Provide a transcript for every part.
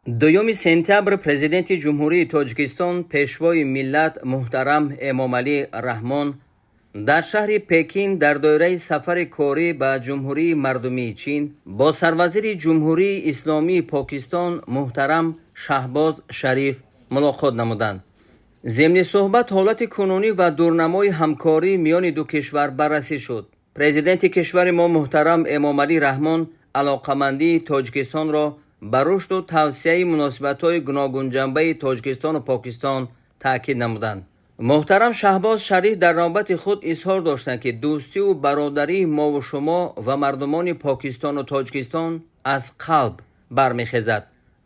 Дуюми сентябр Президенти Ҷумҳурии Тоҷикистон, Пешвои миллат муҳтарам Эмомалӣ Раҳмон дар шаҳри Пекин дар доираи сафари корӣ ба Ҷумҳурии Мардумии Чин бо сарвазири Ҷумҳурии Исломии Покистон муҳтарам Шаҳбоз Шариф мулоқот намуданд. Зимни суҳбат ҳолати кунунӣ ва дурнамои ҳамкорӣ миёни ду кишвар баррасӣ шуд. Президенти кишвари мо муҳтарам Эмомалӣ Раҳмон алоқамандии Тоҷикистонро ба рушду тавсеаи муносибатҳои гуногунҷанбаи Тоҷикистону Покистон таъкид намуданд. Муҳтарам Шаҳбоз Шариф дар навбати худ изҳор доштанд, ки дӯстиву бародарии мову шумо ва мардумони Покистону Тоҷикистон аз қалб бармехезад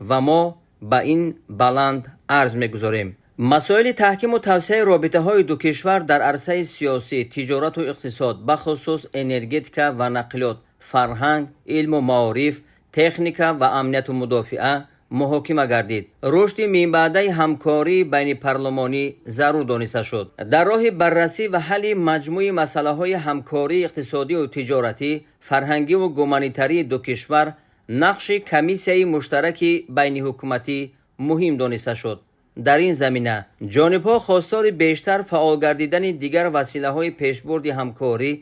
ва мо ба ин баланд арз мегузорем. Масоили таҳкиму тавсеаи робитаҳои ду кишвар дар арсаи сиёсӣ, тиҷорату иқтисод, бахусус энергетика ва нақлиёт, фарҳанг, илму маориф, техника ва амнияту мудофиа муҳокима гардид. Рушди минбаъдаи ҳамкории байнипарлумонӣ зарур дониста шуд. Дар роҳи баррасӣ ва ҳалли маҷмӯи масъалаҳои ҳамкории иқтисодию тиҷоратӣ, фарҳангиву гуманитарии ду кишвар нақши комиссияи муштараки байниҳукуматӣ муҳим дониста шуд. Дар ин замина ҷонибҳо хостори бештар фаъол гардидани дигар василаҳои пешбурди ҳамкорӣ,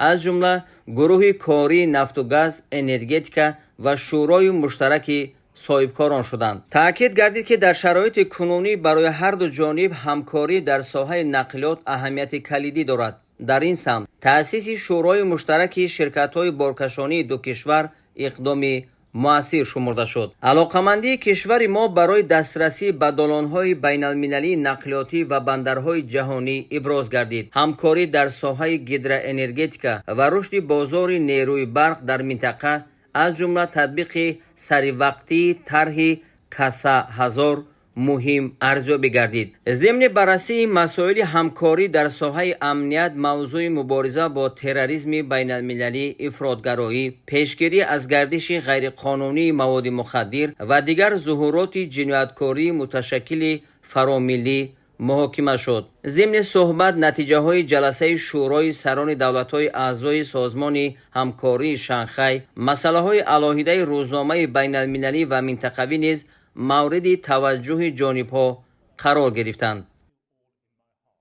аз ҷумла гурӯҳи кории нафту газ, энергетика ва шӯрои муштараки соҳибкорон шуданд. Таъкид гардид, ки дар шароити кунунӣ барои ҳарду ҷониб ҳамкорӣ дар соҳаи нақлиёт аҳамияти калидӣ дорад. Дар ин самт таъсиси шӯрои муштараки ширкатҳои боркашонии ду кишвар иқдоми муассир шумурда шуд. Алоқамандии кишвари мо барои дастрасӣ ба долонҳои байналмилалии нақлиётӣ ва бандарҳои ҷаҳонӣ иброз гардид. Ҳамкорӣ дар соҳаи гидроэнергетика ва рушди бозори нерӯи барқ дар минтақа, аз ҷумла татбиқи саривақтии тарҳи Каса ҳазор, муҳим арзёбӣ гардид. Зимни баррасии масоили ҳамкорӣ дар соҳаи амният мавзӯи мубориза бо терроризми байналмилалӣ, ифротгароӣ, пешгирӣ аз гардиши ғайриқонунии маводи мухаддир ва дигар зуҳуроти ҷинояткории муташаккили фаромиллӣ муҳокима шуд. Зимни суҳбат натиҷаҳои ҷаласаи Шӯрои сарони давлатҳои аъзои Созмони ҳамкории Шанхай, масъалаҳои алоҳидаи рӯзномаи байналмилалӣ ва минтақавӣ низ мавриди таваҷҷӯҳи ҷонибҳо қарор гирифтанд.